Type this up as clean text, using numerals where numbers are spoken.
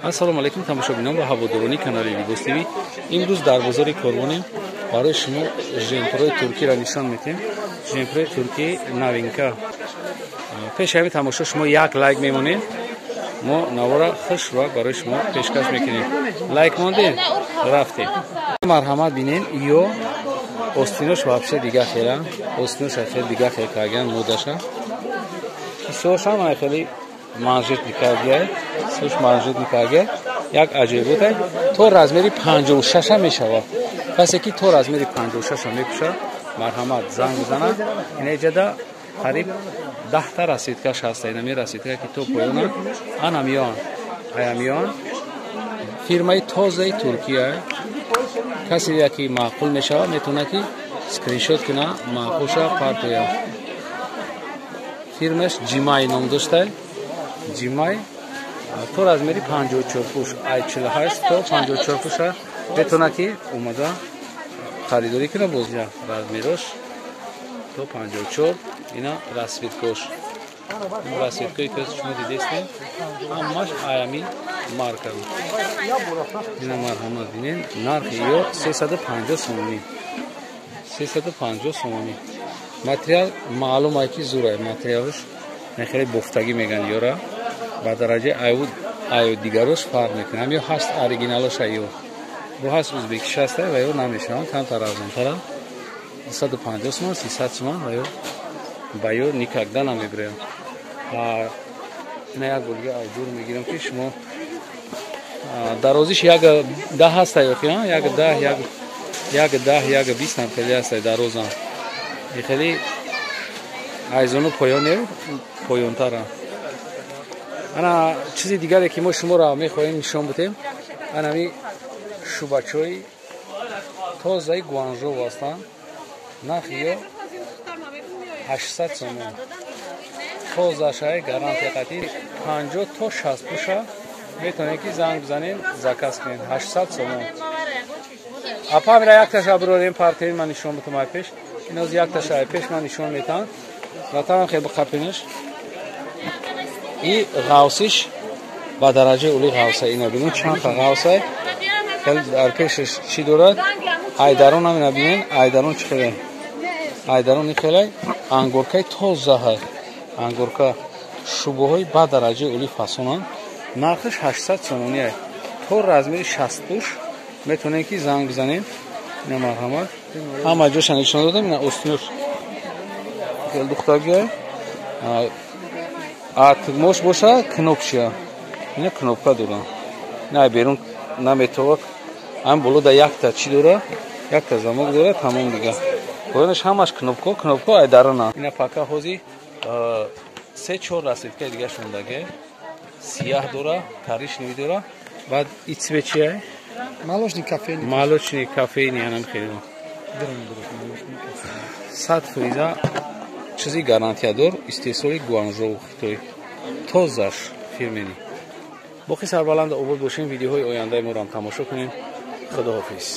Ассалому алайкум тамошобинон ва ҳаводорони канали Либос ТВ. Имрӯз дар бозори Корвонем барои шумо жемпрои туркиро нишон медиҳем. Жемпрои туркӣ новинка. Пеш ҳамин тамошо шумо як лайк мемонед, мо навора хушрӯ барои шумо пешкаш мекунем. Лайк мондем, рафтем. Марҳамат бинен, ё остинош вообще дига хела, остинош хеле дига хел каган модаша. Кисош ҳам хеле манжет никагия, суш манжет никагия, як аҷоиботай то размери 56 мешавад. Касе ки то размери 56 мепӯшад, марҳамат занг бизанад. Инаҷада қариб 10 та расцветкаш ҳаста. Инами расцветка ки то поёна анамиён, аямиён фирмаи тозаи Туркия. Касе ки маъқул мешавад, метавонад ки скриншот куна, маъқулша партоя. Фирмаш Ҷимай ном дошта. Ҷимай то размери 54 пуш, ай 48 то 54 пуша метавонад ки омада харидорӣ куна. Боз размерош то 54. Ина расцветкош, расцветкое ки шумо дидестем, ҳамаш аями марка. Ина марҳамат бинен, нархи ё 350 сомонӣ, 350 сомонӣ. Материал маълум ай ки зурай, материалш хеле бофтагӣ меган, ёра ба дараҷаи аю аю дигарош фарқ мекунад. Ё ҳаст оригиналош, аю бо ҳаст узбекиш ҳаста ва ё намешаванд, камтар арзонтара, 250 сомон, 300 сомон ва ё ба ё никогда намебирем. Ина як бор дига айдур мегирам ки шумо дарозиш 1,10 ҳаста ё 1,10, 1,10, 1,20 ҳам хеле ҳаста дарозам. Хеле айзону поёне, поёнтара. Ана чизи дигаре ки мо шуморо мехоҳем нишон бидем, анами шубачои тозаи Гуанжоу ҳастанд. Нархи ё 800 сомон, тозашай, гарантия қатӣ, 50 то 60 пуша. Метавонед ки занг бизанед, заказ кунед, 800 сомон. Апа, мира якташа бирорем, партен ман нишон битам ай пеш. Иноз якташа ай пеш ман нишон метам. Ватанам хел бақапинаш. И ғавсиш ба дараҷаи ули ғавса. Ина бинед, чанд қа ғавса хел дар пешаш чӣ дорад. Айдарон ам ина бинед, айдарон чӣ хеле, айдарони хеле ангоркаи тозаҳай, ангорка. Шубоҳои ба дараҷаи ули фасонанд. Нархаш 800 сомонӣ, то размери 60 пуш. Метавонед ки занг бизанед. Ина марҳамат, ҳама ҷоша нишон додам. Ина остинош хел духтагия, а тугмош боша кнопчия, ина кнопка дора, на берун наметова. Ам боло да якта чӣ дора, якта замок дора, тамом. Дига поёнаш ҳамаш кнопко, кнопко ай дарона. Ина пака ҳози се чор расцветкаи дига шондаге, сияҳ дора, коричневый дора, баъд и цвет чия? Молочный, кофейный. Молочный, кофейный, анам хеле 100%-а чизи гарантиядор, истеҳсоли Гуанжоу, Хитой, тозаш, фирменный. Боқӣ сарбаланд обод бошем, видеоҳои ояндаи моро ҳам тамошо кунем. Худоҳофиз.